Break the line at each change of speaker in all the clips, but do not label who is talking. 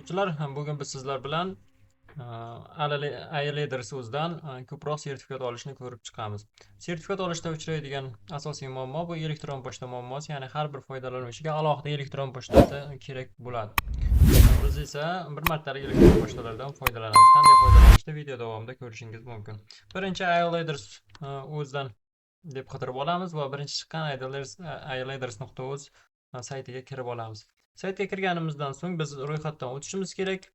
Kuzatuvchilar, bugun biz sizlar bilan iLeaders o'zidan ko'proq sertifikat olishni ko'rib chiqamiz. Sertifikat olishda uchraydigan asosiy muammo bu elektron pochta muammosi, ya'ni har bir foydalanuvchiga alohida elektron pochtasi kerak bo'ladi. Biz esa bir martalik elektron pochtalardan foydalanamiz. Qanday foydalanishni video davomida ko'rishingiz mumkin. Birinchi iLeaders o'zidan deb qidirib olamiz va birinchi chiqqan iLeaders.uz saytiga kirib olamiz. Saytga kirganimizdan so'ng biz ro'yxatdan o'tishimiz kerak.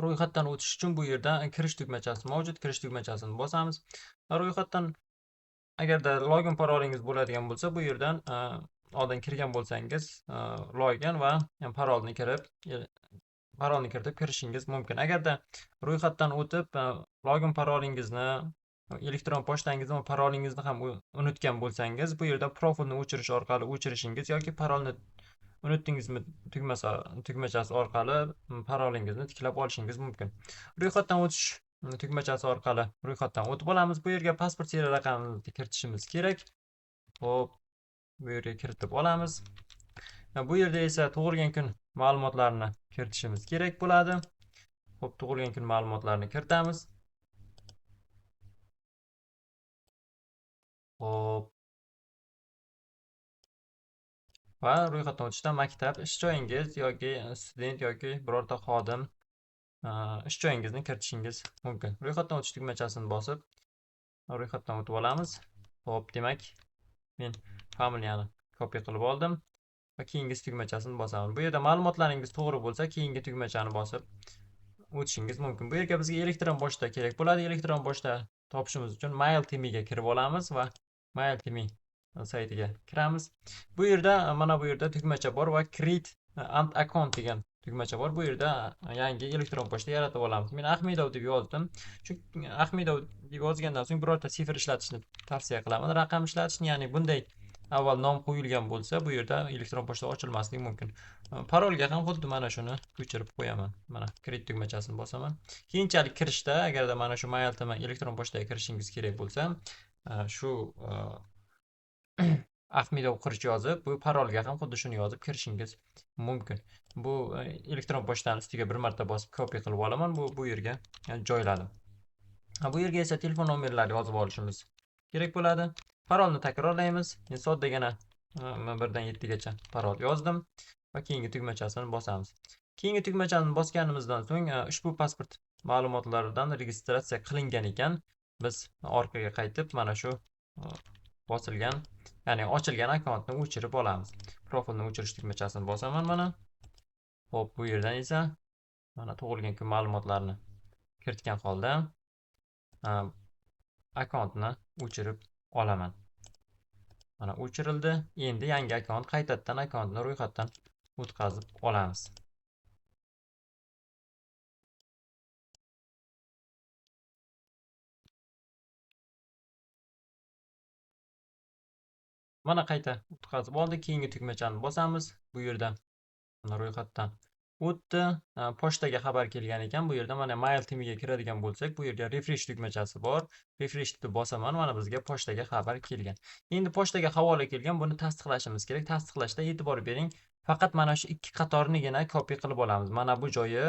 Ro'yxatdan o'tish uchun bu yerda kirish tugmachasi mavjud. Kirish tugmachasini bosamiz. Ro'yxatdan agarda login parolingiz bo'ladigan bo'lsa, bu yerdan oldin kirgan bo'lsangiz, login va parolni kirib, parolni kiritib kirishingiz mumkin. Agarda ro'yxatdan o'tib, login parolingizni, elektron pochtangizni va parolingizni ham unutgan bo'lsangiz, bu yerda profilni o'chirish orqali o'chirishingiz yoki parolni unutdingizmi tugmachasi orqali parolingizni tiklab olishingiz mumkin. Ro'yxatdan o'tish tugmachasi orqali ro'yxatdan o'tib olamiz. Bu yerga pasport serial raqamini kiritishimiz kerak. Xo'p, bu yerga kiritib olamiz. Bu yerda esa tug'ilgan kun ma'lumotlarini kiritishimiz kerak bo'ladi. Xo'p, tug'ilgan kun ma'lumotlarini kiritamiz. Xo'p. Va ro'yxatdan o'tishda maktab, ish joyingiz yoki student yoki birorta xodim ish joyingizni kiritishingiz mumkin. Ro'yxatdan o'tish tugmachasini bosib, ro'yxatdan o'tib olamiz. Xo'p, demak, men familiyani kopiya qilib oldim va keyingi tugmachasini bosaman. Bu yerda ma'lumotlaringiz to'g'ri bo'lsa, keyingi tugmachani bosib o'tishingiz mumkin. Bu yerga bizga elektron pochta kerak bo'ladi. Elektron pochta topishimiz uchun Mail.me ga kirib olamiz va Mail.me saytiga kiramiz. Bu yerda mana bu yerda tugmacha bor va Create an account degan tugmacha bor. Bu yerda yangi elektron pochta yaratib olamiz. Men Ahmedov deb yozdim. Chunki Ahmedov deb yozgandan so'ng birorta sifr ishlatishni tavsiya qilaman. Raqam ishlatishni, ya'ni bunday avval nom qo'yilgan bo'lsa, bu yerda elektron pochta ochilmasligi mumkin. Parolga ham xuddi mana shuni ko'chirib qo'yaman. Mana Create tugmachasini bosaman. Keyinchalik kirishda agarda mana shu Mail.me elektron pochtaga kirishingiz kerak bo'lsa, shu Ahmedov qirch yozib, bu parolga ham xuddi shuni yozib kirishingiz mumkin. Bu elektron pochtani ustiga bir marta bosib kopiya qilib olaman. Bu yerga joyladim. Bu yerga esa telefon nomerlari yozib olishimiz kerak bo'ladi. Parolni takrorlaymiz. Men soddagina 1dan 7gacha parol yozdim va keyingi tugmachasini bosamiz. Keyingi tugmachani bosganimizdan so'ng ushbu pasport ma'lumotlaridan registratsiya qilingan ekan. Biz orqaga qaytib mana shu bosilgan, ya'ni ochilgan akkauntni o'chirib olamiz. Profilni o'chirish tugmachasini bosaman mana. Xo'p, bu yerdan esa mana tug'ilgan kun ma'lumotlarini kiritgan holda akkauntni o'chirib olaman. Mana o'chirildi. Endi yangi akkaunt, qaytadan akkauntni ro'yxatdan o'tkazib olamiz. Mana qayta o'tkazib oldik. Keyingi tugmachani bosamiz. Bu yerda mana ro'yxatdan o'tdi. Pochtaga xabar kelgan ekan. Bu yerda mana Mail.me ga kiradigan bo'lsak, bu yerga refresh tugmachasi bor. Refresh deb bosaman, mana bizga pochtaga xabar kelgan. Endi pochtaga havola kelgan, buni tasdiqlashimiz kerak. Tasdiqlashda e'tibor bering, faqat mana shu ikki qatornigina kopiya qilib olamiz. Mana bu joyi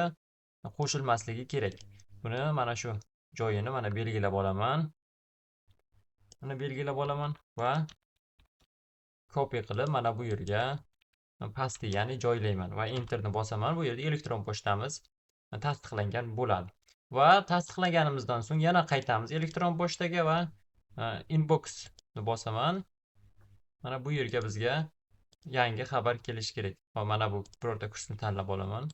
qo'shilmasligi kerak. Buni mana shu joyini mana belgilab olaman. Mana belgilab olaman va kopiya qilib mana bu yerga pastga, ya'ni joylayman va enterni bosaman. Bu yerda elektron pochtamiz tasdiqlangan bo'ladi. Va tasdiqlaganimizdan so'ng yana qaytamiz elektron pochtaga va inboxni bosaman. Mana bu yerga bizga yangi xabar kelishi kerak. Va mana bu birorta kursni tanlab olaman.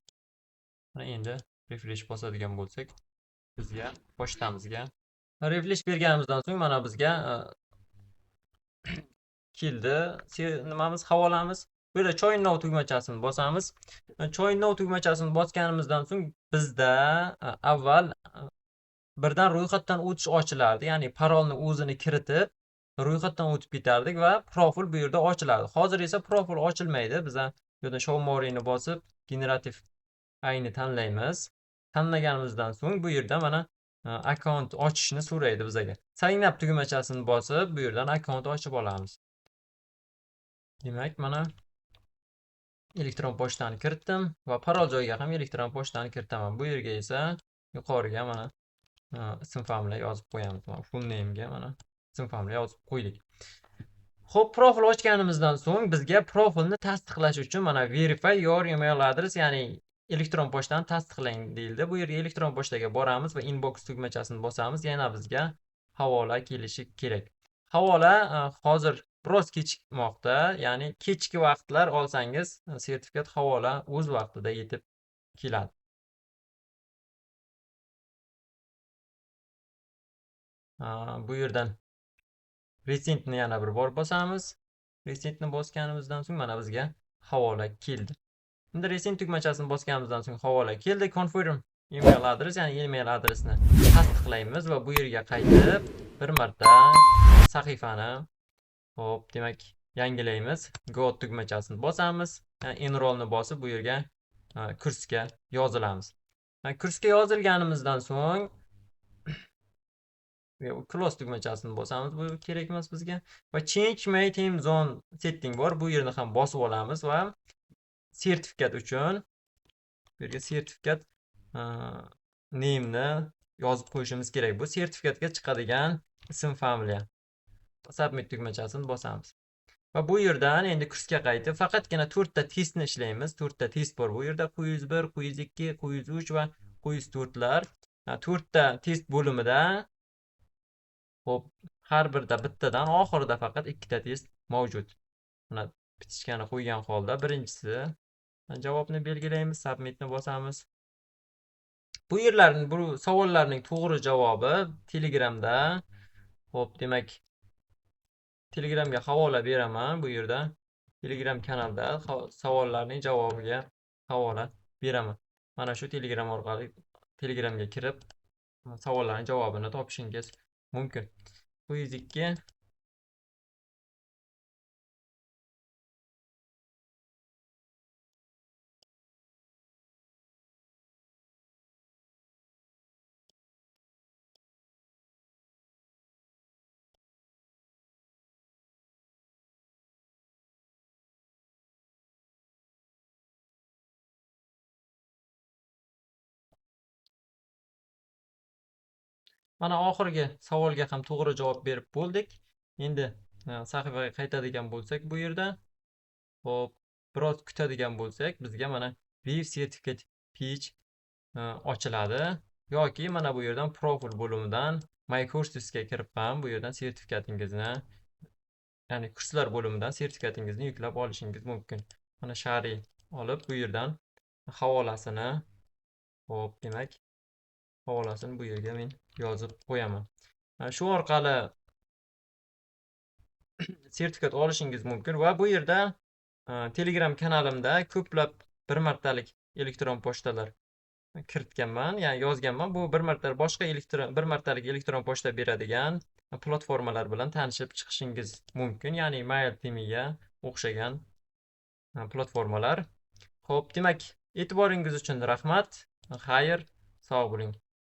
Mana endi refresh bosadigan bo'lsak, bizga pochtamizga refresh berganimizdan so'ng mana bizga keldi nimamiz, havolamiz. Bu yerda Join Now tugmachasini bosamiz. Join Now tugmachasini bosganimizdan so'ng bizda avval birdan ro'yxatdan o'tish ochilardi. Ya'ni parolni o'zini kiritib ro'yxatdan o'tib ketardik va profil bu yerda ochilardi. Hozir esa profil ochilmaydi. Biz bu yerda Show More-ni bosib generativ ayni tanlaymiz. Tanlaganimizdan so'ng bu yerda mana akkaunt ochishni so'raydi bizaga. Sign up tugmachasini bosib bu yerdan akkaunt ochib olamiz. Demak, mana Elektron pochtani kiritdim va parol joyiga ham elektron pochtani kiritaman. Bu yerga esa yuqoriga mana ism familiya yozib qo'yamiz. Mana full name'ga mana ism familiya yozib qo'ydik. Xo'p, profil ochganimizdan so'ng bizga profilni tasdiqlash uchun mana verify your email address, ya'ni elektron pochtani tasdiqlang deyildi. Bu yerga elektron pochtaga boramiz va inbox tugmachasini bosamiz. Yana bizga havola kelishi kerak. Havola hozir biroz kechikmoqda, ya'ni kechki vaqtlar olsangiz sertifikat havola o'z vaqtida yetib keladi. Bu yerdan resendni yana bir bor bosamiz. Resendni bosganimizdan so'ng mana bizga havola keldi. Endi resend tugmachasini bosganimizdan so'ng havola keldi. Confirm email address, ya'ni email adresini tasdiqlaymiz va bu yerga qaytib bir marta sahifani, hop, demak, yangilaymiz. Go tugmachasini bosamiz. Ya'ni enrollni bosib bu yerga kursga yozilamiz. Kursga yozilganimizdan so'ng close tugmachasini bosamiz, bu kerak emas bizga. Va change my time zone setting bor. Bu yerni ham bosib olamiz va sertifikat uchun bu yerga sertifikat name'ni yozib qo'yishimiz kerak. Bu sertifikatga chiqadigan ism familiya. Submit tugmachasini bosamiz. Va bu yerdan endi kursga qaytib faqatgina 4 ta testni ishlaymiz. 4 ta test bor bu yerda: Q101, Q102, Q103 va Q104lar. 4 ta test bo'limida, xo'p, har birida bittadan, oxirida faqat 2 ta test mavjud. Mana bitishgani qo'ygan holda birinchisi javobni belgilaymiz, submitni bosamiz. Bu yerlarning, bu savollarning to'g'ri javobi Telegramda. Xo'p, demak, Telegramga havola beraman bu yerda. Telegram kanalda savollarning javobiga havola beraman. Mana shu Telegram orqali Telegramga kirib savollarning javobini topishingiz mumkin. Q102. Mana oxirgi savolga ham to'g'ri javob berib bo'ldik. Endi sahifaga qaytadigan bo'lsak bu yerda, xo'p, biroz kutadigan bo'lsak, bizga mana View Certificate Page ochiladi yoki mana bu yerdan profil bo'limidan My Coursesga kirib ham bu yerdan sertifikatingizni, ya'ni kurslar bo'limidan sertifikatingizni yuklab olishingiz mumkin. Mana share olib bu yerdan havolasini, xo'p, demak, havolasini bu yerga men yozib qo'yaman. Shu orqali sertifikat olishingiz mumkin va bu yerda Telegram kanalimda ko'plab bir martalik elektron pochtalar kiritganman, ya'ni yozganman. Bu bir martalik boshqa elektron bir martalik elektron pochta beradigan platformalar bilan tanishib chiqishingiz mumkin, ya'ni Mail.me'ga o'xshagan platformalar. Xo'p, demak, e'tiboringiz uchun rahmat. Xayr, sog' bo'ling.